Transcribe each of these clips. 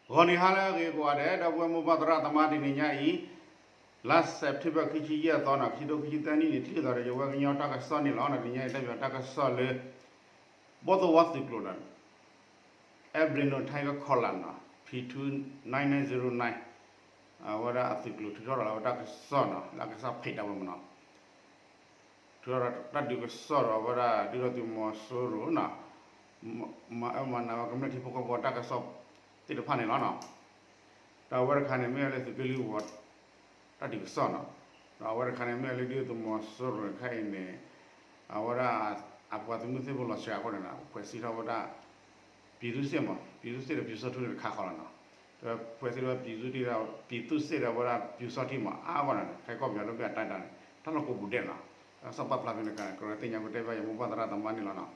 ဂီၤနံၤဟါလၢအဂ့ၤကိးဂၤဒဲး ဒီပုၢ်ဝဲၢ်မိၢ်ပၢ်သရၣ်သမါ တနံၤညါအံၤ လါစဲးပထ့ဘၢၣ် ခံဆံယဲၢ်သီန့ၣ် ခံထိခံဆံသၢနံၣ်န့ၣ် ထံၣ်သးဒီးယဝဲကညီတၢ်ကစီၣ်န့ၣ်လီၤ. တနံၤညါအံၤ တၢ်ပၠးတၢ်ကစီၣ်လၢ ဘီၣ်သိၣ်ဝါသုးကျိၤန့ၣ် Albino Tiger Collar န့ၣ် P two nine nine zero nine အဝဲဒၣ်အသုးကျိၤထုးထီၣ်ဒီးလၢအဝဲတၢ်ကစီၣ်န့ၣ် လၢအကစၢ်ဖံးတၢ်ဝဲမနီၤ ထုးထီၣ်တၢ်ဒုးကစီၣ်ဒီးအဝဲဒၣ် ဒုၣ်ဒါသုးမီၤစိရိၤန့ၣ် မၤအၢမၤနးဝဲကမျၢၢ်ထံဖိကီၢ်ဖိတၢ်ကစီၣ်သ့ၣ်တဖၣ်န့ၣ်လီၤ. ဒီးအဝဲတခါန့ၣ် မ့ၢ်ဝဲလၢသုးက့လွံၢ်ဝီၤ တၢ်ဒုးကစီၣ်န့ၣ် ဒီးအဝဲတခါန့ၣ် မ့ၢ်ဝဲလၢဒုၣ်ဒါသုးမီၤစိရိၤန့ၣ်ခါအံၤန့ၣ် အဝဲဒၣ် အပှၤသုးမုၢ်သံၣ်ဘိလီၤစှၤအဃိန့ၣ် ဖွဲ့စည်းထီၣ်ဝဲဒၣ် ပြည်သူ့စစ်မး ပြည်သူ့စစ်ဒီး ပျူစောထီးန့ၣ်တခါဃီလီၤနီၤ. ဒီးဖွဲ့စည်းထီၣ်ဝဲ ပြည်သူ့စစ်ဒီး ပြည်သူ့စစ်ဒီးအဝဲဒၣ် ပျူစောထီးမး အါဂီၢ်န့ၣ် ခဲကိးပယီၤဒိၣ်ပျၢ်တၢ်ဒၣ်န့ၣ် တၢ်လီၢ်ကိးပူၤဒဲးနီၤ. တၢ်ကစီၣ်ပာ်ဖျါဖဲန့ၣ်က ကရၢသ့ၣ်ညါကတဲဘၣ်ယမိၢ်ပၢ်သရၣ်သမါန့ၣ်လီၤနီၤ.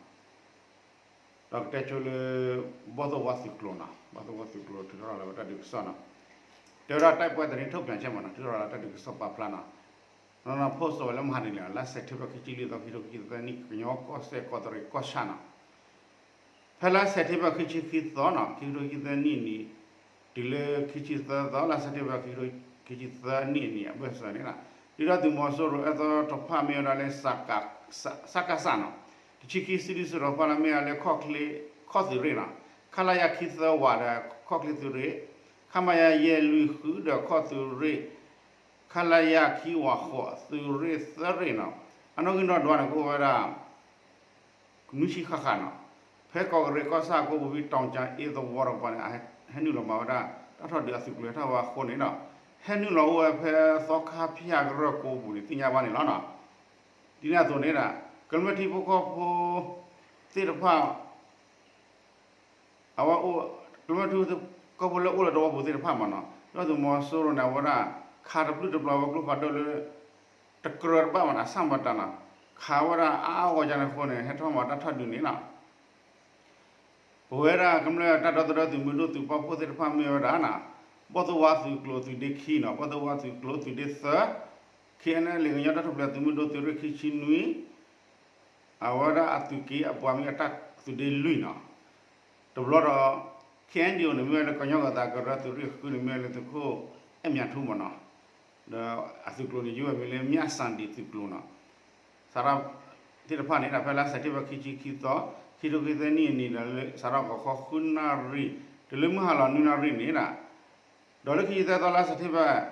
ဒီးကတဲဆိလၢ ဘီၣ်သိၣ်ဝါသုးကျိၤနီၤ ဘီၣ်သိၣ်ဝါသုးကျိၤထုးထီၣ်လီၤဝဲတၢ်ဒုးကစီၣ်နီၤ. တဲဝဲဒၣ် တိုက်ပွဲသတင်းထုတ်ပြန်ချက်မးနီၤ ထုးထီၣ်လီၤတၢ်ဒုးကစီၣ်ပာ်ဖျါနီၤ. နီၤနီၤ post ဝဲလၢမဟါတနံၤလီၤ လါစဲးပထ့ဘၢၣ် ခံဆံလွံၢ်သီ ခံထိခံဆံသၢနံၣ် ကညီကီၢ်စဲၣ်ကီးတရံးကီၢ်ဆၣ်နီၤ. ဖဲလါစဲးပထ့ဘၢၣ် ခံဆံခံသီနီၤ ခံထိခံဆံသၢနံၣ်န့ၣ် တုၤလၢခံဆံသၢသီ လါစဲးပထ့ဘၢၣ် ခံဆံသၢနံၣ်န့ၣ် အဘၢၣ်စၢၤန့ၣ် ဒုၣ်ဒါသုးမီၤစိရိၤအၢသီတဖၣ်မ့ၢ်ဝဲဒၣ်လၢ စကစနီၤ တဆံခံစုဒုၣ်စုတီၤတဖၣ်လၢမ့ၢ်ဝဲလၢခီၣ်ချ့ ခီၣ်သုးရ့ၣ်နီၤ ခလရ ခံသၢဝးဒီး ခီၣ်ချ့သုးရ့ၣ် ခမရ ယဲၢ်လွံၢ်ဃုဒီးခီၣ်သုးရ့ၣ် ခလရ ခံဝးဃိး သုးရ့ၣ်သၢရ့ၣ်နီၤ အနီၣ်ဂံၢ်နီၣ်ဒွးန့ၣ် ကအိၣ်ဝဲဒၣ် နွံဆံဃၣ်ဃၣ်နီၤ. ဖဲကီးတရံးကီၢ်ဆၣ်အကိပူၤ ဖဲတီၤကၠၤအ့သဝီတကပၤန့ၣ် ဟဲနုာ်လီၤမၤဝဲဒၣ် တၢ်ထီၣ်ဒုးအသုးကျိၤဟဲထီၣ်ဝဲအဃိန့ၣ်ဒီး ဟဲနုာ်လီၤအိၣ်ဝဲဖဲသီခါဖၠၣ်ကရၢၢ်ကိပူၤန့ၣ် သ့ၣ်ညါဘၣ်န့ၣ်လီၤနီၤ. ဒ်န့ၣ်အသိးန့ၣ်ဒီး ကမျၢၢ်ထံဖိကီၢ်ဖိသ့ၣ်တဖၣ် အဝဲအိၣ် ကမျၢၢ်ထံဖိကီၢ်ဖိလၢအိၣ်လၢသဝီပူၤသ့ၣ်တဖၣ်မးနီၤ ဒုၣ်ဒါသုးမီၤစိရိၤန့ၣ် အဝဲဒၣ် ခးတပျုာ်တပျီၤဝဲကျိဖးဒိၣ်လၢ တကြၢးတဘၣ်မးနီၤ အဆၣ်မတၤနီၤ ခးဝဲဒၣ်အါအါဂီၢ်ဂီၢ်န့ၣ်အဃိန့ၣ် ဟဲထီၣ်မၤတၢ်ထီၣ်ဒုးန့ၣ်နီၤ ပဝဲဒၣ်ကမျၢၢ်တၢ်ဒီသဒၢသုးမုၢ်ဒိၣ်သုးပာ်ဖှိၣ်သ့ၣ်တဖၣ်မ့ၢ်ဝဲဒၣ်နီၤ ဘီၣ်သိၣ်ဝါသုးကျိၤသုးဒ့ခံနီၤ ဘီၣ်သိၣ်ဝါသုးကျိၤသုးဒ့သၢ ခ့ၣ်အဲၣ်လ့ၣ် ကညီတၢ်ထူၣ်ဖျဲးသုးမုၢ်ဒိၣ်သုးရ့ၣ်ခံဆံနွံ အဝဲဒၣ်အသုးက့အပှၤမ့ၢ်အတၢ်သုးဒ့လွံၢ်နီၤ တဘျီဒီး ခ့ၣ်အဲၣ်ဒံၣ်အိၣ်န့ၣ် မ့ၢ်ဝဲလၢကညီဂၤသးကရၢသုးရ့ၣ်ဃုန့ၣ် မ့ၢ်ဝဲလၢသုးခိၣ်အဲၣ်မၠးထူမးနီၤ ဒီးအသုးကျိၤန့ၣ် ယိၣ်ဝဲမံၤလၢ မၠၣ်စၣ်ဒံၣ်သုးကျိၤနီၤ စးထီၣ်သ့ၣ်တဖၣ်န့ၣ် ဖဲလါစဲးပထ့ဘၢၣ်ခံဆံခံသီ ခံထိခံဆံသၢနံၣ်အနံၤဒီး စးထီၣ်ဂီၤခီဃုနၣ်ရံၣ် တုၤလၢမုၢ်ဟါလီၤနွံနၣ်ရံၣ်န့ၣ် ဒီးလၢခံဆံသၢသီလါစဲးပထ့ဘၢၣ်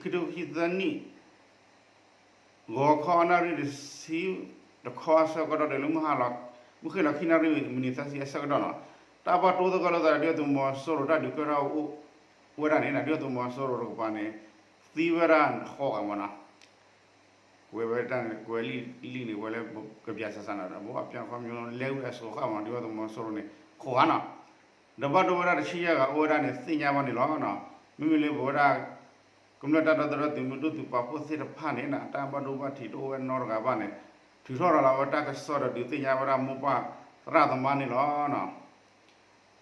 ခံထိခံဆံသၢနံၣ် ဂီၤခီအနၣ်ရံၣ်တဆံတခီအဆၢကတီၢ် တုၤလၢမုၢ်ဟါလီၤ မုၢ်ဃ့ၢ်လီၤခံနၣ်ရံၣ် မံးနံးသၢဆံအဆၢကတီၢ်နီၤ တၢ်ဘၣ်တိသဂၢၢ်လိာ်သးဒီး ဒုၣ်ဒါသုးမီၤစိရိၤတၢ်ဒုးကဲထီၣ်အိၣ်ဝဲဒၣ်န့ၣ် ဒုၣ်ဒါသုးမီၤစိရိၤတကပၤန့ၣ် သံဝဲဒၣ်ဃိးဂၤမးနီၤ ကွဲးဝဲတၢ်န့ၣ် ကွဲးလံာ်လံာ်န့ၣ် ဝဲလၢကပျးစးစးနီၤ ဒီးဘိအပျးခီမီ လဲဝဲအစိၤဃာ်မး ဒုၣ်ဒါသုးမီၤစိရိၤန့ၣ် ဃိးဂၤနီၤ ဒီးဘၣ်ဒိဝဲဒၣ်တဆံယဲၢ်ဂၤအိၣ်ဝဲဒၣ်န့ၣ် သ့ၣ်ညါဘၣ်န့ၣ်လီၤ. မ့မ့ၢ်လၢပဝဲဒၣ် ကမျၢၢ်တၢ်ဒီသဒၢသုးမုၢ်ဒိၣ်သုးပာ်ဖှိၣ်သ့ၣ်တဖၣ်န့ၣ် တၢ်ဘၣ်ဒိဘၣ်ထံးတအိၣ်ဝဲနီတဂၤဘၣ်န့ၣ် ထုးထီၣ်ရၤလီၤဝဲတၢ်ကစီၣ်ဒီးဒုးသ့ၣ်ညါဝဲဒၣ်မိၢ်ပၢ်သရၣ်သမါန့ၣ်လီၤ.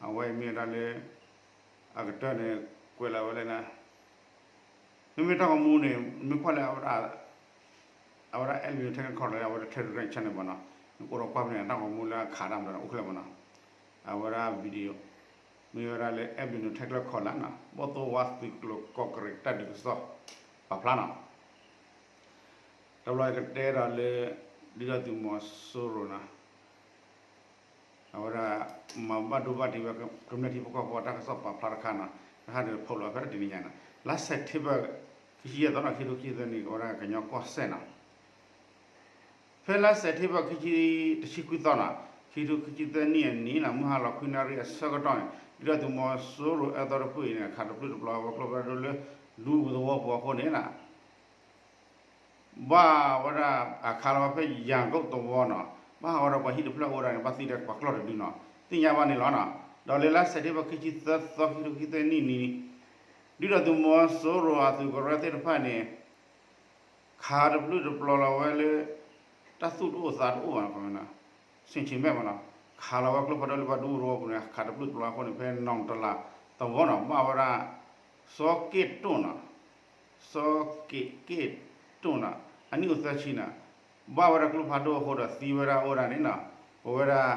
အဝဲအံၤမ့ၢ်ဝဲဒၣ်လၢ အကတၢၢ်န့ၣ် ကွဲးလီၤဝဲလၢ မ့မ့ၢ်တၢ်ဂီၤမူန့ၣ် မ့ၢ်ကွၢ်လၢ အဝဲဒၣ် Albino Tiger Collar အဝဲဒၣ် Telegram channel မးနီၤ နကအိၣ်ဒီးကွၢ်ဖဲန့ၣ် တၢ်ဂီၤမူလၢအခးတၢ်မးနီၤ အိၣ်ခဲလၢာ်မးနီၤ အဝဲဒၣ် video မ့ၢ်ဝဲဒၣ်လၢ Albino Tiger Collar နီၤ ဘီၣ်သိၣ်ဝါသုးကျိၤကီးကရံးတၢ်ဒုးကစီၣ် ပာ်ဖျါနီၤ တဘျီကတဲဒီးလၢ ဒုၣ်ဒါသုးမီၤစိရိၤနီၤ အဝဲဒၣ် မၤဘၣ်ဒိဘၣ်ထံးဝဲ ကမျၢၢ်ထံဖိကီၢ်ဖိတၢ်ကစီၣ်ပာ်ဖျါတခါနီၤ တဟါဒုးဖီၣ်လီၤဖဲတနံၤညါနီၤ လါစဲးပထ့ဘၢၣ် ခံဆံယဲၢ်သီနီၤ ခံထိခံဆံသၢနံၣ် ကဝဲဒၣ်ကညီကီၢ်စဲၣ်နီၤ ဖဲလါစဲးပထ့ဘၢၣ် ခံဆံ တဆံခွံသီနီၤ ခံထိခံဆံသၢနံၣ်အနံၤနီၤ မုၢ်ဟါလီၤခွံနၣ်ရံၣ်အဆၢကတီၢ်န့ၣ် ဒုၣ်ဒါသုးမီၤစိရိၤအၢသီတဖုအံၤန့ၣ် ခးတပျုာ်တပျီၤဝဲကျိဖးဒိၣ်လၢ ဒူသဝီပူၤအဃိန့ၣ်နီၤ ဘၣ်ဝဲဒၣ်အခးလီၤဝဲဖဲယၤကိာ်သဝီနီၤ ဘၣ်ဟးဝဲဒီးပှၤဟံၣ်တဖျၢၣ်အိၣ်ဝဲဒၣ်န့ၣ် ဘၣ်သံဒီးပှၤကျီၢ်တဒုနီၤ သ့ၣ်ညါဘၣ်န့ၣ်လီၤနီၤ ဒီးလၢလါစဲးပထ့ဘၢၣ် ခံဆံသၢသီ ခံထိခံဆံသၢနံၣ်န့ၣ် ဒုၣ်ဒါသုးမီၤစိရိၤအသုးကရၢသ့ၣ်တဖၣ်န့ၣ် ခးတပျုာ်တပျီၤလီၤဝဲလၢ တၢ်သူၣ်တအိၣ်သးတအိၣ်ဘၣ်နီၤ ဆင်ခြင်မဲ့မးနီၤ ခးလီၤဝဲကျိဖးဒိၣ်လၢဘၣ်ဒူသဝီပူၤန့ၣ် ခးတပျုာ်တပျီၤအဃိန့ၣ် ဖဲနီၣ်တလးသဝီနီၤ ဘၣ်ဝဲဒၣ် စီၤက့ၣ်တိၣ်နီၤ စီၤက့ၣ်က့ၣ်တိၣ်နီၤ အနံၣ်အိၣ်သၢဆံနီၤ ဘၣ်ဝဲဒၣ်ကျိဖးဒိၣ်အဃိဒီးသံဝဲဒၣ်အိၣ်ဝဲဒၣ်န့ၣ်နီၤ ပဝဲဒၣ်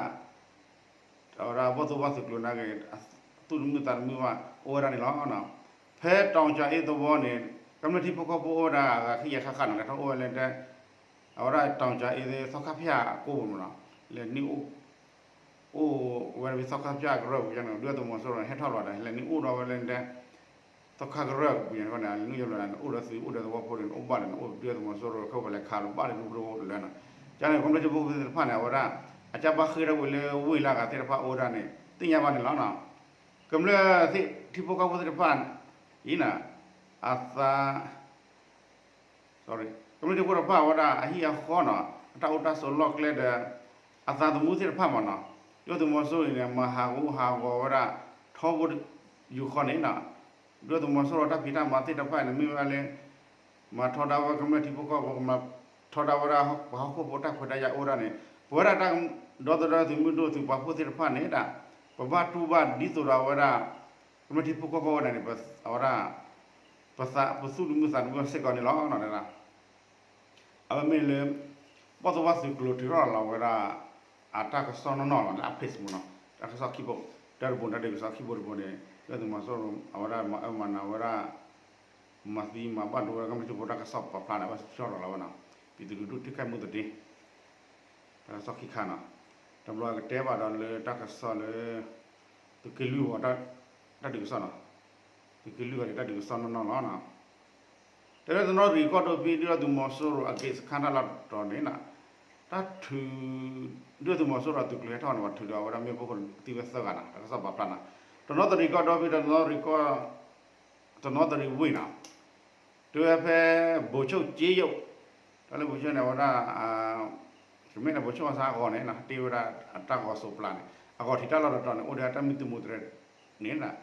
အဝဲဒၣ်ဘီၣ်သိၣ်ဘၣ်သုးကျိၤနာ်က့ၤ သူၣ်တမုာ်သးတမုာ်ဘၣ် အိၣ်ဝဲဒၣ်န့ၣ်လီၤ. ဖဲတီၤကၠၤအ့သဝီန့ၣ် ကမျၢၢ်ထံဖိကီၢ်ဖိအိၣ်ဝဲဒၣ်အဂၤခံကယၤဃၣ်ဃၣ်န့ၣ် ကထီၣ်အိၣ်ဝဲလၢတဲ အဝဲဒၣ်တီၤကၠၤအ့ သီခါဖၠၣ်အကိးပူၤမးနီၤ, လဲၤနုာ်အိၣ် အိၣ်ဝဲဒၣ်ဖဲသီခါဖၠၣ်ကရၢၢ်ပူၤန့ၣ် ဒုၣ်ဒါသုးမီၤစိရိၤန့ၣ် ဟဲထီၣ်လီၤဒီး လဲၤနုာ်အိၣ်ဒီးဝဲလၢတဲ သီခါကရၢၢ်ပူၤန့ၣ် လဲၤနုာ်အိၣ်ဒီးသုး အိၣ်ဒီးသဝီဖိန့ၣ် အိၣ်ဘၣ်ဒီးန့ၣ် အိၣ်ဒုၣ်ဒါသုးမီၤစိရိၤ ခဲပလဲၤခးလီၤဘၣ်ဒီးဒူပဒိၣ်လၢန့ၣ်, ကန့ၣ် ကမျၢၢ်ထံဖိကီၢ်ဖိသ့ၣ်တဖၣ်န့ၣ် အဝဲဒၣ် အကၢ်ဘၣ်ဃ့ၢ်ထီၣ်ဝံၤလၢဝ့ၢ်လၢအဂၤသ့ၣ်တဖၣ်အိၣ်ဝဲဒၣ်န့ၣ် သ့ၣ်ညါဘၣ်န့ၣ်လီၤ. ကမျၢၢ်ထံဖိကီၢ်ဖိသ့ၣ်တဖၣ်အံၤန့ၣ် အသး ကမျၢၢ်ထံဖိတဖၣ်အဝဲဒၣ်အဟံၣ်အဃီန့ၣ် အတၢ်အိၣ်တၢ်ဆိးလီၢ်ကျဲဒီး အသးသမူသ့ၣ်တဖၣ်မးနီၤ, ဒုၣ်ဒါသုးမီၤစိရိၤအံၤန့ၣ် မၤဟးဂူာ်ဟးဂီၤဝဲဒၣ် ထီဘိယူၢ်ဃီန့ၣ်နီၤ, ဒုၣ်ဒါသုးမီၤစိရိၤတၢ်ဖံးတၢ်မၤသ့ၣ်တဖၣ်အံၤန့ၣ် မ့ၢ်ဝဲဒၣ်လၢ မၤထီဒါဝဲကမျၢၢ်ထံဖိကီၢ်ဖိ မၤထီဒါဝဲဒၣ်ပှၤဟီၣ်ခိၣ်ဖိတၢ်ခွဲးတၢ်ယာ်အိၣ်ဝဲဒၣ်န့ၣ် ပဝဲဒၣ်တၢ်ဒီသဒၢသုးမုၢ်ဒိၣ်သုးပာ်ဖှိၣ်သ့ၣ်တဖၣ်န့ၣ်ဒၣ် ပဘၣ်တူၢ်ဘၣ်ဒ်သိးဒီးအဝဲဒၣ် ကမျၢၢ်ထံဖိကီၢ်ဖိဝဲဒၣ်န့ၣ် အဝဲဒၣ် ပသးပသူၣ်တမုာ်သးတမုာ်စ့ၢ်ကီးန့ၣ်လီၤ. အဝဲမ့ၢ်လၢ ဘီၣ်သိၣ်ဝါသုးကျိၤထုးထီၣ်လီၤဝဲဒၣ် အတၢ်ကစီၣ်နီၢ်နီၢ်လီၤ လၢအ page မးနီၤ, တၢ်ကစီၣ်ခံဘိ တၢ်တဘိန့ၣ် တၢ်ဒုးကစီၣ်ခံဘိတဘိန့ၣ် ဒုၣ်ဒါသုးမီၤစိရိၤ အဝဲဒၣ်မၤအၢမၤနးဝဲဒၣ် မၤသံမၤဘၣ်ဒိဝဲဒၣ်ကမျၢၢ်ထံဖိတၢ်ကစီၣ်ပာ်ဖျါန့ၣ် အဝဲထုးထီၣ်လီၤဝဲနီၤ, ပံၤသူကဒုၣ်ထံၣ်ခၢၣ်မုၢ်သဒ့ တၢ်ကစီၣ်ခံခါနီၤ, တဘျီကတဲဘၣ်ဒီးလၢတၢ်ကစီၣ်လၢ သုးက့လွံၢ်ဝီ တၢ်ဒုးကစီၣ်နီၤ, သုးက့လွံၢ်ဝီန့ၣ် တၢ်ဒုးကစီၣ်နီၢ်နီၢ်လီၤ. တဲလၢတနီသရံၣ်ကီၢ်ဒိၣ်ဖဲဒုၣ်ဒါသုးမီၤစိရိၤအက့စခါတၢ်လီၢ်တတီၤန့ၣ်နီၤ, တၢ်ထုး ဒုၣ်ဒါသုးမီၤစိရိၤအသုးကျိၤဟဲထီၣ်န့ၣ် ပှၤထုးဒီးအဝဲဒၣ်မ့ၣ်ပိၢ်ဃိန့ၣ် သံဝဲသၢဂၤနီၤ, တၢ်ကစီၣ်ပာ်ဖျါနီၤ, တနီသရံၣ်ကီၢ်ဒိၣ်ဖဲ တနီသရံၣ်ကီၢ် တနီသရံၣ်ဝ့ၢ်နီၤ, တဲဝဲဖဲ ဘိးဆိၣ်က့ယိၣ်, တၢ်လၢဘိးဆိၣ်န့ၣ် အဝဲဒၣ် ကမ့ၢ်န့ၣ် ဘိးဆိၣ်အီၤစ့ၢ်အဂီၤန့ၣ် တ့ဝဲဒၣ်အတၢ်ဂီၤစိးပျၢ်န့ၣ် အဂီၤထံးတၢ်လီၢ်တတီၤန့ၣ် အိၣ်ဒီးတၢ်မံသူးမူးတြဲၤန့ၣ်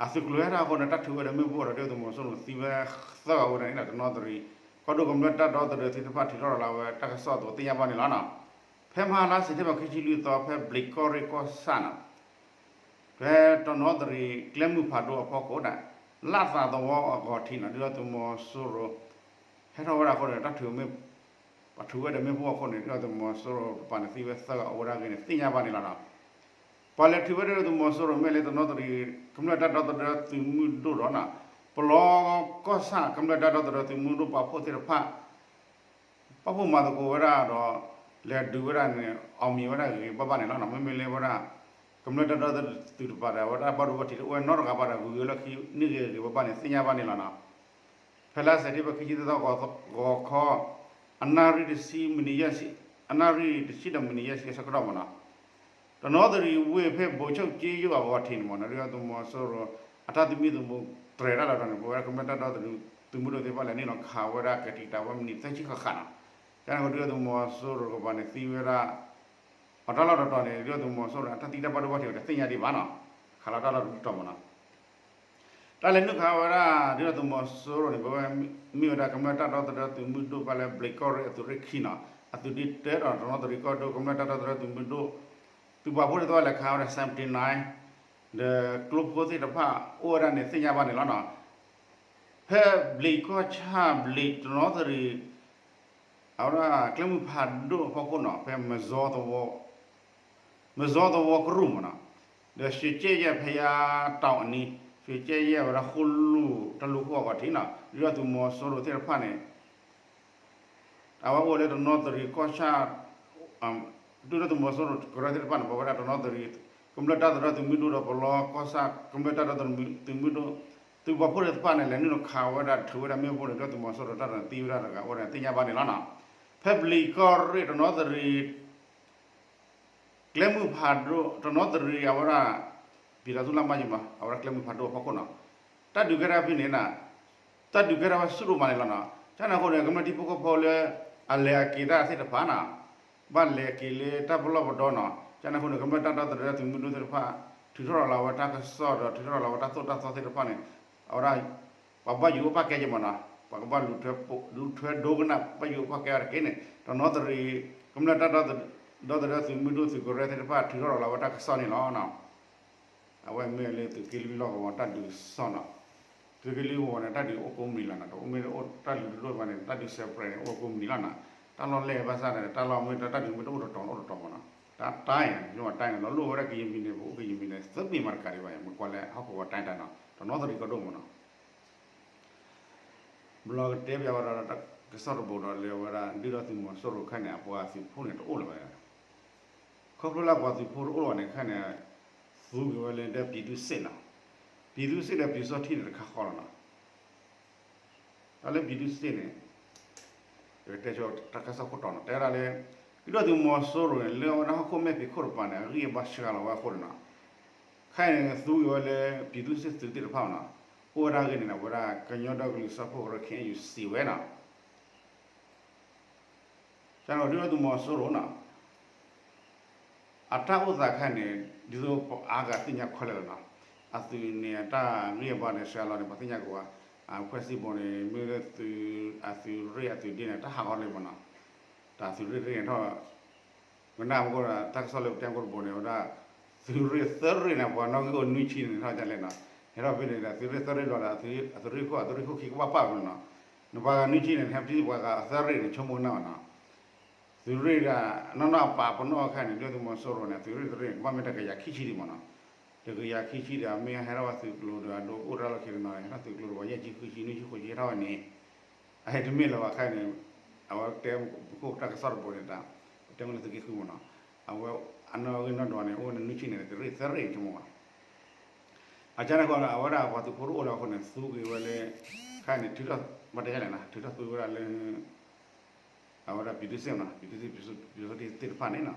အသုးကျိၤဟဲထီၣ်အဃိန့ၣ် တၢ်ထုးဝဲဒီးမ့ၣ်ပိၢ်ဒီး ဒုၣ်ဒါသုးမီၤစိရိၤသံဝဲသၢဂၤဝဲဒၣ်န့ၣ် တနီသရံၣ် ကီၢ်ဒိၣ်ကမျၢၢ်တၢ်ဒီသဒၢသ့ၣ်တဖၣ်ထုးထီၣ်လီၤဝဲ တၢ်ကစီၣ်အသိးသ့ၣ်ညါဘၣ်န့ၣ်လီၤနီၤ. ဖဲမဟါလါစဲးပထ့ဘၢၣ် ခံဆံလွံၢ်သီ ဖဲဘျံးကီၢ်ရ့ၣ်ကီၢ်ဆၣ်နီၤ ဖဲတနီသရံၣ်ကျဲမုၢ်ဖးဒိၣ်အဖီခိၣ်ဒၣ် လၣ်သးသဝီအဂီၤထံးနီၤ ဒုၣ်ဒါသုးမီၤစိရိၤ ဟဲထီၣ်ဝဲဒၣ်အဃိန့ၣ် တၢ်ထုးမ့ၣ် ပှၤထုးဝဲဒီးမ့ၣ်ပိၢ်အဃိန့ၣ် ဒုၣ်ဒါသုးမီၤစိရိၤတပၤန့ၣ် သံဝဲသၢဂၤအိၣ်ဝဲဒၣ်အဂ့ၢ်န့ၣ် သ့ၣ်ညါဘၣ်န့ၣ်လီၤနီၤ. ပှၤလဲၤထုးဝဲဒၣ်ဒုၣ်ဒါသုးမီၤစိရိၤမ့ၢ်လၢတနီသရံၣ် ကမျၢၢ်တၢ်ဒီသဒၢသုးမုၢ်ဒိၣ်ဒီးနီၤ ပလီကီၢ်ဆၣ်ကမျၢၢ်တၢ်ဒီသဒၢသုးမုၢ်ဒိၣ်ပာ်ဖှိၣ်သ့ၣ်တဖၣ် ပာ်ဖှိၣ်မၤသကိးဝဲဒၣ်ဒီး လဲၤဒုးဝဲဒၣ်န့ၣ် အီၣ်မံၤဝဲဒၣ်ဂ့ၤဂ့ၤဘၣ်ဘၣ်န့ၣ်လီၤနီၤ. မ့မ့ၢ်လၢဝဲဒၣ် ကမျၢၢ်တၢ်ဒီသဒၢသုးတပၤဒီး အဝဲဒၣ်ဘၣ်ဒိဘၣ်ထံးတအိၣ်ဝဲနီတဂၤဘၣ်ဒီး ဂုၤဂ့ၤလီၢ်ခံန့ၢ်ဂ့ၤဂ့ၤဘၣ်ဘၣ်န့ၣ် သ့ၣ်ညါဘၣ်န့ၣ်လီၤနီၤ. ဖဲလါစဲးပထ့ဘၢၣ် ခံဆံသၢသီ ဂီၤခီ အနၣ်ရံၣ်တဆံ မံးနံးယဲၢ်ဆံ အနၣ်ရံၣ်တဆံဒီးမံးနံးယဲၢ်ဆံအဆၢကတီၢ်မးနီၤ တနီသရံၣ်ဝ့ၢ်ဖဲ ဘိးဆိၣ်က့ယိၣ်အဂီၤထံးန့ၣ်မးနီၤ ဒုၣ်ဒါသုးမီၤစိရိၤ အတၢ်သမံသမိးတြဲၤတၢ်လီၢ်တတီၤန့ၣ် ပဝဲဒၣ်ကမျၢၢ်တၢ်ဒီသဒၢသုးမုၢ်ဒိၣ်သ့ၣ်တဖၣ်လဲၤနုာ်လီၤခးဝဲဒၣ်ကဲၤထံးတၢ်ဝဲမံးနံးသၢဆံဃၣ်ဃၣ်နီၤ. ကန့ၣ်အဃိ ဒုၣ်ဒါသုးမီၤစိရိၤကပၤန့ၣ်သံဝဲဒၣ် အတၢ်လီၢ်တတီၤန့ၣ် ဒုၣ်ဒါသုးမီၤစိရိၤန့ၣ် အတၢ်သံတၢ်ဘၣ်ဒိဘၣ်ထံးအီၤတသ့ၣ်ညါဒံးဘၣ်နီၤ. ခးလီၤတၢ်လီၢ်တတီၤမးနီၤ တၢ်လဲၤနုာ်ခးဝဲဒၣ် ဒုၣ်ဒါသုးမီၤစိရိၤန့ၣ် ပဝဲမ့ၢ်ဝဲဒၣ်ကမျၢၢ်တၢ်ဒီသဒၢသုးမုၢ်ဒိၣ်ဖဲလၢဘျံးကီၢ်ရ့ၣ်အသုးရ့ၣ်ခံနီၤ အသုးဒ့တၢဒီးတနီသရံၣ်ကီၢ်ဒိၣ်ကမျၢၢ်တၢ်ဒီသဒၢသုးမုၢ်ဒိၣ် သုးပာ်ဖှိၣ်သ့ၣ်တဖၣ်လဲၤခးဝဲဒၣ် seventy nine ဒီးကျိဖိသ့ၣ်တဖၣ်အိၣ်ဝဲဒၣ်န့ၣ်သ့ၣ်ညါဘၣ်န့ၣ်လီၤနီၤ. ဖဲဘျံးကီၢ်ဆၣ်ဘျံးတနီသရံၣ် အဝဲဒၣ်ကျဲမုၢ်ဖးဒိၣ်အဖီခိၣ်နီၤ ဖဲ မၢစီသဝီကရူၢ်မးနီၤ ဒီးရွှ့ကၠဲယဲၢ်ဖဲယါတီၤအနံၤ ရွှ့ကၠဲယဲၢ်ဝဲဒၣ်ဃိလူၢ်တၢ်လူၢ်ခိၣ်အဂီၤထံးနီၤ ဒုၣ်ဒါသုးမီၤစိရိၤသ့ၣ်တဖၣ်န့ၣ် အဝဲအိၣ်လၢတနီသရံၣ်ကီၢ်ဆၣ် ဒုၣ်ဒါသုးမီၤစိရိၤကရၢသ့ၣ်တဖၣ်န့ၣ် ပဝဲဒၣ်တနီသရံၣ် ကမျၢၢ်တၢ်သဒၢသုးမုၢ်ဒိၣ်ဒီးပလီကီၢ်ဆၣ် ကမျၢၢ်တၢ်သဒၢသုးမုၢ်ဒိၣ် သုးပာ်ဖှိၣ်သ့ၣ်တဖၣ်န့ၣ် လဲၤနုာ်လီၤခးဝဲဒၣ်ထုးဝဲဒၣ်မ့ၣ်ပိၢ်န့ၣ် ဒုၣ်ဒါသုးမီၤစိရိၤတၢ်ဒီးသံဝဲဒၣ်တဂၤအိၣ်ဝဲဒၣ်သ့ၣ်ညါဘၣ်န့ၣ်လီၤနီၤ. ဖဲဘျံးကီၢ်ရ့ၣ်တနီသရံၣ် ကျဲမုၢ်ဖးဒိၣ် တနီသရံၣ်အဝဲဒၣ် ပံၤလီၤသူလၢ်မးယံၤမး အဝဲဒၣ်ကျဲမုၢ်ဖးဒိၣ်အဖီခိၣ်နီၤ တၢ်ဒုးကဲထီၣ်ဖဲန့ၣ် တၢ်ဒုးကဲထီၣ်ဝဲဆူၣ်ဒိၣ်မးန့ၣ်လီၤနီၤ. ကန့ၣ်အဃိန့ၣ် ကမျၢၢ်ထံဖိကီၢ်ဖိလၢ အလဲၤအက့ၤတၢ်သ့ၣ်တဖၣ်နီၤ ဘၣ်လဲၤက့ၤလၢတၢ်ပလီၢ်ပဒီနီၤ ကန့ၣ်အဃိန့ၣ် ကမျၢၢ်တၢ်ဒီသဒၢသုးမုၢ်ဒိၣ်သ့ၣ်တဖၣ် ထုးထီၣ်လီၤဝဲတၢ်ကစီၣ်ဒီးထုးထီၣ်လီၤဝဲတၢ်သိၣ်တၢ်သီသ့ၣ်တဖၣ်န့ၣ် အဝဲဒၣ် ပှၤဘၣ်ယိၣ်အိၣ်ဖးကဲယဲၢ်မးနီၤ ပှၤကဘၣ်လူၤထွဲဒိကနၣ် ဘၣ်ယိၣ်အိၣ်ဖးကဲအီၤတက့ၢ်န့ၣ် တနီသရံၣ် ကမျၢၢ်တၢ်ဒီသဒၢသုးမုၢ်ဒိၣ်သုးကရၢသ့ၣ်တဖၣ်ထုးထီၣ်လီၤဝဲတၢ်ကစီၣ်န့ၣ်လီၤနီၤ. အဝဲမ့ၢ်လၢသုးက့လွံၢ်လီၢ်ကဝီၤတၢ်ဒုးကစီၣ်နီၤ သုးက့လွံၢ်ကဝီၤန့ၣ် တၢ်ဒုးအိၣ်ကိးမုၢ်နံၤလီၤနီၤ တအိၣ်မ့ၢ်တၢ်ဒုးတဒိၣ်ဘၣ်န့ၣ် တၢ်ဒုး separate န့ၣ် အိၣ်ကိးမုၢ်နံၤလီၤနီၤ. တၢ်လီၢ်လဲၣ်ဘၣ်ဆၣ်ဒီး တၢ်လီၢ်မ့ၢ်တၢ်ဒုးမ့ၢ်တအိၣ်တတီၤအိၣ်တတီၤမးနီၤ တၢ်တၢ်အံၤ ယိၤတၢ်အံၤ လီၤလိၣ်ဝဲဒၣ်ကရင်ပြည်နယ် ပအိၣ်ကရင်ပြည်နယ် တမ့ၢ်မၤတကးဒံးဘၣ် မ့ၢ်ကွၢ်လၢဟီၣ်ခိၣ်ကီးတၢ်တၢ်နီၤ တနီသရံၣ်ကီၢ်ဒိၣ်မးနီၤ ဘျီကတဲပၠးဝဲဒီး ကစီၣ်တဘိဒီးလၢအဝဲဒၣ် ဒုၣ်ဒါသုးမီၤစိရိၤခဲအံၤန့ၣ် အပှၤသုးဖိန့ၣ်တအိၣ်လၢၤဘၣ်. ခီဖျိလၢအပှၤသုးဖိတအိၣ်လၢၤဘၣ်န့ၣ် ခဲအံၤန့ၣ် သူက့ၤဝဲလၢဒ်ပျံၤသူစ့ၣ်နီၤ, ပျံၤသူစ့ၣ်ဒီးပျံၤစီထံန့ၣ်တခါဃီလီၤနီၤ. တၢ်လၢပျံၤသူစ့ၣ်န့ၣ် ယကတဲဆိတၢ်ကစီၣ်ခိၣ်တီနီၤ တဲဝဲဒၣ်လၢ ဒုၣ်ဒါသုးမီၤစိရိၤန့ၣ် လၢအဝဲဒၣ်ဟီၣ်ခိၣ်မဲာ်ဖံးခိၣ်တပၤန့ၣ် အဂံၢ်အဘါစှၤလီၤဝဲအဃိန့ၣ်နီၤ ခဲအံၤန့ၣ် သူက့ၤဝဲလၢ ပျံၤသူစ့ၣ်သုးသ့ၣ်တဖၣ်နီၤ, အိၣ်ဝဲဒၣ်အဂ့ၢ်န့ၣ် အဝဲဒၣ်ကညီဒီကလုာ်စၢဖှိၣ်ကရၢ ခဲအံၤယူၤ စံးဝဲနီၤ. ဒုၣ်ဒါသုးမီၤစိရိၤနီၤ အတၢ်အိၣ်သးခဲအံၤန့ၣ် ဒ်သိးပအါဂၤသ့ၣ်ညါခဲလၢာ်လီၤနီၤ, အသုးန့ၣ် အတၢ်ဂံၢ်အဘါန့ၣ် စှၤလီၤန့ၣ် ပှၤသ့ၣ်ညါက့ၤဝဲ, အဖှဲၣ်စံၣ်ဘိန့ၣ် မ့ၢ်လၢသုး အသုးရ့ၣ်အသုးဒ့န့ၣ် တၢ်ဟးဂီၤလံမးနီၤ, တၢ်သုးရ့ၣ်တရ့ၣ်န့ၣ်ထီၣ် ကနၣ်မ့ၢ်ကီးဒီး တၢ်ကစီၣ်လၢပတဲမူတဘိန့ၣ် ဝဲဒၣ် သုးရ့ၣ်သၢရ့ၣ်န့ၣ် ပှၤနီၣ်ဂံၢ်အိၣ်နွံဆံန့ၣ် ထီၣ်ဒ်လဲၣ်နီၤ, ဟဲထီၣ်ဖဲန့ၣ်ဒီး သုးရ့ၣ်သၢရ့ၣ်လီၤဒီး အသုးရ့ၣ်ခိၣ် အသုးရ့ၣ်ခိၣ်ခံကဘၣ်ပာ်ဖဲန့ၣ်နီၤ, နပှၤဂၤနွံဆံန့ၣ် နဟဲပထံၣ်ပှၤဂၤအသၢရ့ၣ်န့ၣ် ဆိကမိၣ်ကနၣ်ဘၣ်နီၤ, သုးရ့ၣ်ဒၣ် နီၢ်နီၢ်အပာ်ပနီၣ်အခါန့ၣ် ဒုၣ်ဒါသုးမီၤစိရိၤန့ၣ် သုးရ့ၣ်တရ့ၣ်န့ၣ် ကဘၣ်မ့ၢ်တကယၤခံဆံဒံးမးနီၤ, တကယၤခံဆံဒီး မ့ၢ်ဟဲထီၣ်ဝဲသုးကျိၤဒီး အဒိအိၣ်တၢ်လီၢ်ခံတနီၤ ဟဲထီၣ်သုးကျိၤဒီး ပှၤယဲၢ်ဆံဃုဆံ နွံဆံဃိးဆံဟဲထီၣ်ဝဲန့ၣ် အဟဲတမ့ၢ်လၢၤဘၣ်ခဲအံၤန့ၣ် အဝဲတဲပခိၣ်တၢ်ကစီၣ်တဘိန့ၣ်တၢ်, ပတဲမ့ၢ်လၢသုးက့ဃုမးနီၤ, အဝဲအနီၣ်ဂံၢ်နီၣ်ဒွးန့ၣ် အိၣ်ဝဲန့ၣ်နွံဆံန့ၣ် သုးရ့ၣ်သၢရ့ၣ်န့ၣ်မးဘၣ်, အကန့ၣ်ဃီ အဝဲဒၣ်ပှၤသုးဖိတအိၣ်လၢၤအဃိန့ၣ် သူက့ၤဝဲလၢ ခဲအံၤန့ၣ် ထုးထီၣ် ဘၣ်တဲလဲၣ်နီၤ ထုးထီၣ်သူဝဲဒၣ်လၢ အဝဲဒၣ်ပျံၤသူစ့ၣ်မးနီၤ, ပျံၤသူစ့ၣ် ပျံၤသူစ့ၣ်သ့ၣ်တဖၣ်န့ၣ်နီၤ,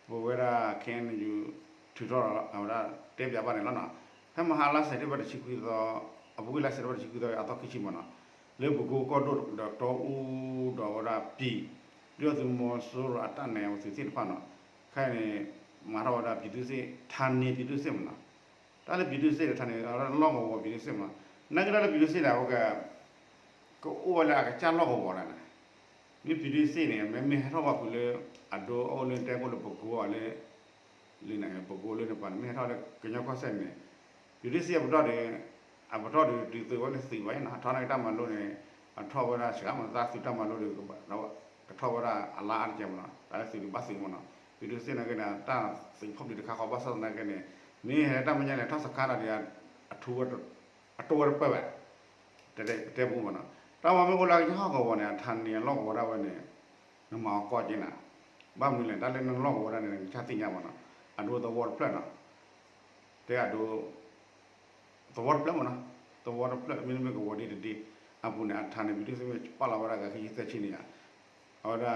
ပဝဲဒၣ် ခဲအံၤန့ၣ် ထုးထီၣ်အဝဲဒၣ်တဲပၠးဘၣ်န့ၣ်လီၤနီၤ, ဖဲမဟါလါစဲးပတ့ဘၢၣ်တဆံခွံသီ, အပူၤကွံာ်လါစဲးပတ့ဘၢၣ်တဆံခွံသီ အသီခံဆံမးနီၤ, လၢပကိကီၢ်ဒိၣ်ဒီးတီအူဒီးအဝဲဒၣ်ပျံၤ, ဒုၣ်ဒါသုးမီၤစိရိၤအတၢ်နဲၣ်အသုးသ့ၣ်တဖၣ်နီၤ, ခဲအံၤန့ၣ် မၤထီၣ်ဝဲဒၣ်ပျံၤသူစ့ၣ် ထါန့ၢ်ပျံၤသူစ့ၣ်မးနီၤ, တၢ်လၢပျံၤသူစ့ၣ်န့ၣ် ထါန့ၢ်လီၢ်ကဝီၤပျံၤသူစ့ၣ်မး, နာ်က့တၢ်လၢပျံၤသူစ့ၣ်န့ၣ် အဝဲက ကအိၣ်ဝဲလၢအကစၢ်လီၢ်ကဝီၤဒၣ်န့ၣ်, မ့ၢ်ပျံၤသူစ့ၣ်န့ၣ် မ့မ့ၢ်ဟဲထီၣ်ဘၣ်ဃုာ်လၢ အဒိအအိၣ်လၢတဲကိၣ်လၢပကိအီၤလၢ လၢန့ၣ် ပကိလၢန့ၣ်ပှၤန့ၣ် မ့ၢ်ဟဲထီၣ်လၢကညီကီၢ်စဲၣ်န့ၣ်, ပျံၤသူစ့ၣ်အပတီၢ်ဒီး အပတီၢ်ဒီးဒုးသုးဝဲလၢသုးဘၣ်နီၤ, အထီၣ်န့ၢ်တၢ်မၤလိန့ၣ်, အထီၣ်ဝဲဒၣ်စှၤမး တၢ်သုးတၢ်မၤလိဒီး ကထီၣ်ဝဲဒၣ်အလါအါတက့ၢ်မးနီၤ, တၢ်လၢသုးဒုးဘၣ်သုးမးနီၤ, ပျံၤသူစ့ၣ်နာ်က့န့ၣ် တၢ်သုးဖီၣ်ပျံၤတခါဃီဘၣ်ဆၣ်သနာ်က့န့ၣ်, မ့ၢ်ဟဲတၢ်မဲာ်ညါန့ၣ် ထီၣ်စခါတၢ်ဒီး အထူဝဲ အတိၢ်ဝဲတပၢၢ်ဘၣ်, တဲပူမးနီၤ, တၢ်မၤမ့ၢ်အိၣ်လၢကဟီၣ်ကဝီၤန့ၣ် အထါန့ၢ်အလီၢ်ကဝီၤဒၣ်ဝဲန့ၣ်, နမၤအီၤကီၢ်က့ၤနၤ, ဘၣ်မနုၤလဲၣ် တၢ်လၢနလီၢ်ကဝီၤဒၣ်န့ၣ် နကစၢ်သ့ၣ်ညါမးနီၤ, အဒိသဝီတဖျၢၣ်နီၤ, တဲအဒိ သဝီတဖျၢၣ်မးနီၤ, သဝီတဖျၢၣ် မ့တမ့ၢ်ကဝီၤဒ့တဒ့, အပူၤန့ၣ် အထါန့ၢ်ပျံၤသူစ့ၣ်မ့ၢ်ပာ်လီၤဝဲဒၣ်ဂၤခံဆံသၢဆံန့ၣ်ဧါ, အဝဲဒၣ်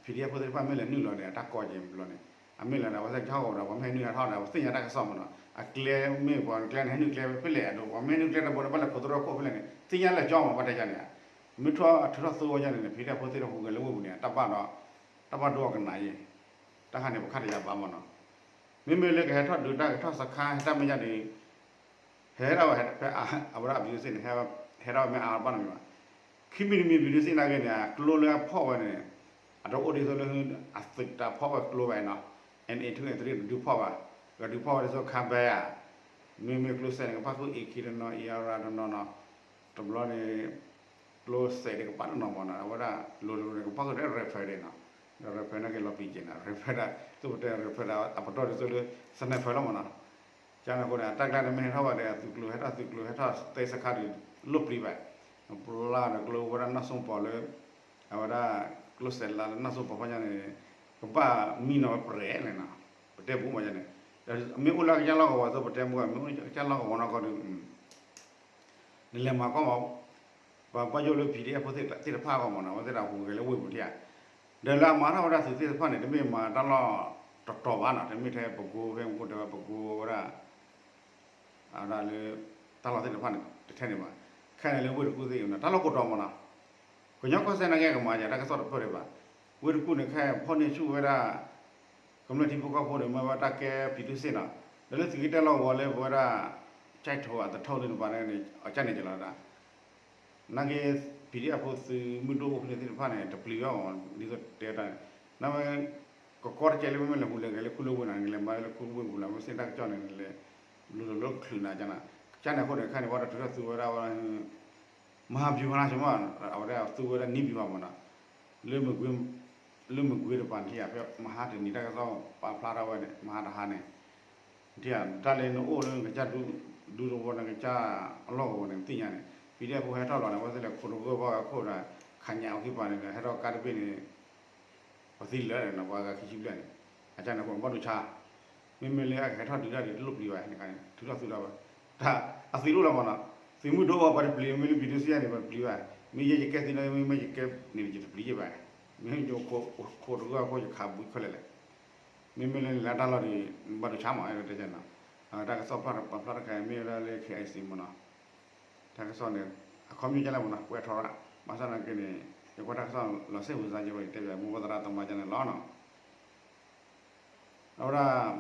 PDF ဖိသ့ၣ်တဖၣ်မ့ၢ်လဲၤနုာ်လီၤန့ၣ် အတၢ်ကီက့ၤဘျီန့ၣ်, အမ့ၢ်လဲၤဒၣ်ဝဲသ့ၣ်ကဟီၣ်ကဝီၤဒီး ပှၤမ့ၢ်ဟဲနုာ်ဟဲထီၣ်ဒီး ပှၤသ့ၣ်ညါတၢ်ကစီၣ်မးနီၤ, အကျဲမ့ၢ်ပှၤကျဲန့ၣ် ဟဲနုာ်ကျဲဖဲလဲၣ်အဒိ ပှၤမ့ၢ်ဟဲနုာ်ကျဲတဘိဒီး ဘၣ်လဲၤခိးသရိာ်ခိၣ်ဖဲလဲၣ်န့ၣ် သ့ၣ်ညါလၢကၠီမး ဘၣ်တဲယါန့ၣ်, မ့ၢ်ထီၣ်ထုးထီၣ်သူဝဲယါန့ၣ် PDF ဖိသ့ၣ်တဖၣ်ဟူးဂဲၤလၢဝ့ၢ်ပူၤန့ၣ် တၢ်ဘၣ်ဒီး တၢ်ဘၣ်ဒိအကနၣ်ယဲ, တၢ်ခါန့ၣ် ပခါတယၤဘၣ်မးနီၤ, မ့မ့ၢ်လၢကဟဲထီၣ်ဒုးတၢ်ကထီၣ်စခါ ဟဲတၢ်မဲာ်ညါန့ၣ် ဟဲဒၣ်ဝဲဖဲအဝဲဒၣ်အပျံၤစ့ၣ်န့ၣ် ဟဲဒၣ်ဝဲမ့ၢ်အါဘၣ်နီတမံၤဘၣ်, ခံမံၤတမံၤပျံၤစ့ၣ်နာ်က့န့ၣ် ကျိလၢအဖီၣ်ဝဲန့ၣ် အတအိၣ်ဒ်သိးလၢ အသုးတၢ်ဖီၣ်ဝဲကျိဘၣ်နီၤ, NA two NA three တဒုးဖီၣ်ဘၣ်, ကဒုးဖီၣ်ဝဲဒ်သိး ခါဘဲဧါ, မ့မ့ၢ်ကျိစဲးန့ၣ် ကပၣ်ဃုာ် AK တနီၤ AR တနီၤနီၤ, တဘျီန့ၣ် ကျိစဲးန့ၣ်ကပၣ်တနီၤမးနီၤ အဝဲဒၣ် လိၤလိၤန့ၣ် ကပၣ်ဃုာ်ဒီး rifle နီၤ, ဒီး rifle နာ်က့လီၤပံၤက့ၤနီၤ rifle ဒၣ် သိးပတဲ rifle ဒၣ် အပတီၢ်ဒ်သိးလၢ sniper လီၤမးနီၤ, ကန့ၣ်အဃိန့ၣ် အတၢ်ကျါန့ၣ် မ့ၢ်ဟဲထီၣ်ဘၣ်ဒီး အသုးကျိၤဟဲထီၣ်သုးကျိၤဟဲထီၣ်သ့စခါဒီး လိၣ်ပျံၤဘၣ်, ပျၢ်ဒီးကျိဝဲဒၣ်နီၢ်စိပီၤလၢ အဝဲဒၣ်ကျိစဲးလါလၢနီၢ်စိပီၤဖီညါန့ၣ် ကဘၣ်မံနီၤဝဲပြဲးလဲၣ်နီၤ, ပတဲပူမးန့ၣ်, မ့ၢ်အိၣ်လၢကစၢ်လီၢ်ကဝီၤသိးပတဲပူ မ့ၢ်အိၣ်ကစၢ်လီၢ်ကဝီၤနီၢ်ကီၢ်ဒီး နလဲၤမၤကီၢ်မး, ပှၤဘၣ်ယိၣ်လၢ PDF ဖိသ့ၣ်တဖၣ်အဂီၢ်မးနီၤ အဝဲသ့ၣ်တဖၣ်ဟူးဂဲၤလၢဝ့ၢ်ပူၤထံဧါ, ဒီးလၢအမၤထီၣ်ဝဲဒၣ်သုးသ့ၣ်တဖၣ်န့ၣ် တမ့ၢ်မၤတၢ်လီၢ်တတီၤဘၣ်နီၤ တမ့ၢ်ထဲပကိဖဲပကိတဲဝဲပကိဝဲဒၣ် အဝဲဒၣ်လၢ တၢ်လီၢ်သ့ၣ်တဖၣ်န့ၣ် တထဲန့ၣ်ဘၣ်, ခဲအံၤန့ၣ်လၢဝ့ၢ်တကူၣ်သ့ၣ်အံၤနီၤ တၢ်လီၢ်ကိးတီၤမးနီၤ, ကညီကီၢ်စဲၣ်နာ်က့ကမၤယၤတၢ်ကစီၣ်တဖျၢၣ်ဒံးဘၣ်, ဝ့ၢ်တကူၣ်န့ၣ်ခဲအံၤဖီၣ်န့ၢ်ဆူၣ်ဝဲဒၣ် ကမျၢၢ်ထံဖိကီၢ်ဖိန့ၣ် မ့ၢ်ဝဲတၢ်ကဲပျံၤသူစ့ၣ်နီၤ, ဒီးလၢသုးက့တၢ်လီၢ်ကဝီၤလၢပဝဲဒၣ် ကၠဲးထိးအသထီၣ်သ့ၣ်တဖၣ်န့ၣ် အကၢ်န့ၣ်ကလီၤဒၣ် နာ်က့ PDF ဖိသုးမုၢ်ဒိၣ်အိၣ်ဖဲန့ၣ်သ့ၣ်တဖၣ်န့ၣ် တပျံၤဘၣ်မး ဒ်သိးတဲတၢ်န့ၣ်, နမ့ၢ် ကကီတကဲလၢမ့မ့ၢ်လဲၤဟူးလဲၤဂဲၤလၢခူလၢဝ့ၢ်နီၤ နလဲၤမၤလၢခူလၢဝ့ၢ်ပူၤလီၤ မ့ၢ်စ့ၢ်တၢ်ကစီၣ်န့ၣ် နလဲၤ လူၤလိၤလိၤချုးနၤကၠန့ၣ်, ကၠန့ၣ်အဃိန့ၣ် ခဲန့ၣ် ပှၤတထုးထီၣ်သူဝဲဒၣ်ဝဲ မဟာဗျူဟာ ဆမး အဝဲဒၣ်သူဝဲဒၣ်နည်းဗျူဟာမးနီၤ, လၢမကွ့ လၢမကွ့တပၤန့ၣ် ဖဲမဟါတနံၤတၢ်ကစီၣ်ပာ်ဖျါထီၣ်ဝဲန့ၣ် မဟါတဟါန့ၣ်, တၢ်လၢနအိၣ်လၢနကစၢ်ဒူသဝီန့ၣ် ကစၢ်အလီၢ်ကဝီၤန့ၣ် နသ့ၣ်ညါန့ၣ် ပံၤဒဲဖိဟဲထီၣ်လီၤန့ၣ် အဝဲသ့ၣ်လဲၤခိးတဂၢၢ်ဘၣ်ဝဲအခိၣ်ဒီး ခးညၣ်အီၤခံပၤန့ၣ်ဒီး ဟဲထီၣ်ကါတဘ့ၣ်န့ၣ် ပှၤသံလၢာ်န့ၣ် ပှၤဂၤခံဆံဘျဲၣ်န့ၣ် အကၢ်န့ၣ်အဃိန့ၣ် ဘၣ်ဒိဆါ, မ့မ့ၢ်လၢအကဟဲထီၣ်ဒုးတၢ်ဒုးတလိၣ်ပျံၤဘၣ်န့ၣ် ထုးထီၣ်သုးထီၣ်ဘၣ်, တၢ်အသုးတအိၣ်လၢၤမးနီၤ, သုးမုၢ်ဒိၣ်အီၤပှၤတပျံၤ, မ့ၢ်လၢပံၤဒုစံယါန့ၣ် ပှၤတပျံၤဘၣ်, မ့ၢ်ယဲယကဲသုးန့ၣ် မ့မ့ၢ်ယကဲန့ၣ် ယတပျံၤယဘၣ်, မ့ၢ်ယခိးတဂၢၢ်အခိၣ်ယခးဘုခဲလၢာ်လဲၣ်, မ့မ့ၢ်လၢနလၢတၢ်လီၢ်ဒီး နဘၣ်ဒိဆါမး တဲနီၤ, တၢ်ကစီၣ်ပာ်ဖျါတခါအံၤ မ့ၢ်ဝဲဒၣ်လၢ KIC မးနီၤ တၢ်ကစီၣ်န့ၣ် အခီပညီကလဲၣ်မးနီၤ ကွဲးထီၣ်ရၣ်, ဘၣ်ဆၣ်သနာ်က့န့ၣ် ယကွၢ်တၢ်ကစီၣ်လီၤစ့ၢ်ဝံၤစါယဲၢ်ဘၣ် ယတဲဘၣ် မိၢ်ပှၢ်သရၣ်သမါကန့ၣ်လီၤနီၤ, အဝဲဒၣ်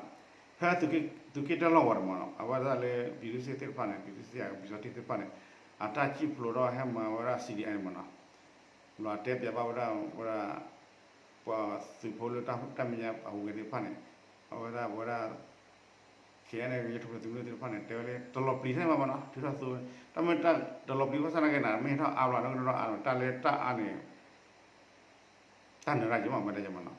ဖဲသုးက့တၢ်လီၢ်ဝဲတမးနီၤ အဝဲဒၣ်လၢ ပံၤဒုစ့သ့ၣ်တဖၣ်န့ၣ် ပံၤဒုစ့ယါ ပံၤစီထံသ့ၣ်တဖၣ်န့ၣ် အတၢ်စံၣ်ဖျိးဒီးဟဲမၤဝဲဒၣ် C D I န့ၣ်မးနီၤ, ဘျီတဲပၠးဘၣ်ဝဲဒၣ် ဝဲဒၣ် ပှၤသုးဖိလၢတၢ်မဲာ်ညါအဟူးဂဲၤသ့ၣ်တဖၣ်န့ၣ် အဝဲဒၣ် ပဝဲဒၣ် KNA ကညီထူၣ်ဖျဲးသုးမုၢ်ဒိၣ်သ့ၣ်တဖၣ်န့ၣ် တဲဝဲလၢ တလီၤပျံၤထဲမးဘၣ်နီၤ ထုးထီၣ်သုး, တၢ်မ့ၢ်တၢ်တလီၤပျံၤဘၣ်ဆၣ်သနာ်က့န့ၣ် မ့ၢ်ဟဲထီၣ်အါဘျီ နီၢ်ကဒီးအါဘျီ တၢ်လၢတၢ်အါန့ၣ် တၢ်နၢၤတၢ်ယံၤမး မ့ၢ်တဲယမးနီ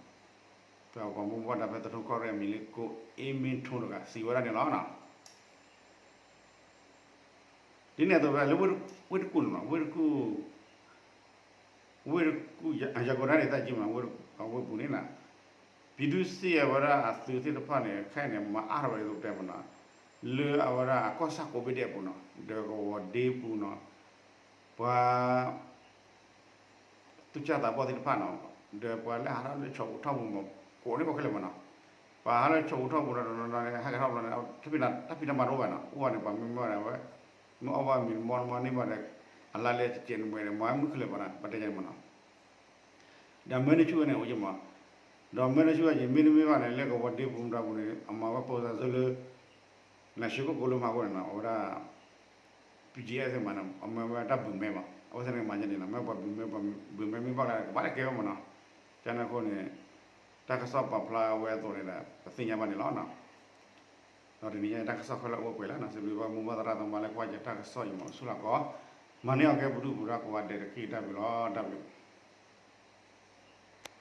ၤ, ပှၤမိၢ်ပှၢ်တၢ်ဖဲသထူကီၢ်ရ့ၣ်အမံၤလၢ ကိးအ့မ့ထိတဂၤ စံးဝဲဒၣ်န့ၣ်လီၤနီၤ. ဒ်န့ၣ်အသိးဖဲလၢ ဝ့ၢ်တကူၣ်န့ၣ်မး ဝ့ၢ်တကူၣ် ဝ့ၢ်တကူၣ် ယၤကိာ်တၢ်န့ၣ် သးကံမး ဝ့ၢ်တကူၣ် အဝ့ၢ်ပူၤန့ၣ်နီၤ, ပံၤဒုစ့ဝဲဒၣ်အသုးသ့ၣ်တဖၣ်န့ၣ် ခဲအံၤန့ၣ် မၤအါထီၣ်ဝဲဒၣ်ဒ်သိးပတဲမးနီၤ, လၢအဝဲဒၣ်အကီၢ်ဆၣ်ကိးဘ့ၣ်ဒဲးအပူၤနီၤ ဒီးကဝီၤဒ့ပူၤနီၤ, ပှၤ သူၣ်စၢ်သးဘီၣ်သ့ၣ်တဖၣ်နီၤ, ဒီးပှၤလၢဟးထီၣ်လၢဆီၣ်ပူၤထီၣ်ပူၤမး ကိးန့ၢ်ပှၤခဲလၢာ်မးနီၤ, ပှၤဟးလၢဆီၣ်ပူၤထီၣ်ပူၤဒီး တနီၤနီၤန့ၣ် ဟဲကထီၣ်ဘျီန့ၣ် တၢ်ဖံးတၢ်မၤတအိၣ်ဘၣ်နီၤ, အိၣ်ဝဲန့ၣ် ပှၤမ့ၢ်မၤဒၣ်ဝဲ မ့ၢ်အီၣ်ဘၣ်မံၤမီၢ်မီၢ်န့ၢ်ဘၣ်ဒီး အလါလဲစဲးနမဲာ်ဒီး မၤဝဲမုၢ်ခဲလၢာ်မးနီၤ ပတဲယမးနီၤ ဒီးမ့ၢ်နဆူၣ်ဝဲန့ၣ် အိၣ်ယမး, ဒီးမ့ၢ်နဆူၣ်ဝဲယမ့ၢ်တမ့ၢ်ဘၣ်န့ၣ် လၢကဝီၤဒ့ပူၤမတၤပူၤန့ၣ် အမၤဝဲပိၢ်သးစၢၤလၢ နၢ်ဆှၢခိၣ်ကိးလၢမၤအဃိန့ၣ်နီၤ အဝဲဒၣ် ပံၣ်ကၠံအဲၣ်သ့ၣ်မးနီၤ အမၤဝဲတၢ်ဘုးမဲမး အဝဲသ့ၣ်န့ၣ်မၤကဲန့ၣ်နီၤ မ့ၢ်ပှၤဘုးမဲ ပှၤဘုးမဲမ့ၢ်ဘၣ်လၢကဘၣ်တကဲဝဲမးနီၤ, ကန့ၣ်အဃိန့ၣ် တၢ်ကစီၣ်ပာ်ဖျါဝဲအသိးန့ၣ်ဒီး ပသ့ၣ်ညါဘၣ်န့ၣ်လီၤနီၤ. ဒီးတနံၤညါတၢ်ကစီၣ်ခဲလၢာ်အိၣ်ပှဲၤလံနီၤ စံးဘျုးဘၣ်မိၢ်ပှၢ်သရၣ်သမါလၢကွၢ်ယတၢ်ကစီၣ်ယမး ဆူၣ်လီၤကီး မၤန့ၢ်အီၤကဲပဒုၣ်ပဒါကိးဂၤဒဲးတက့ၢ် တၢ်ဘျုးလီၤ တၢ်ဘျုး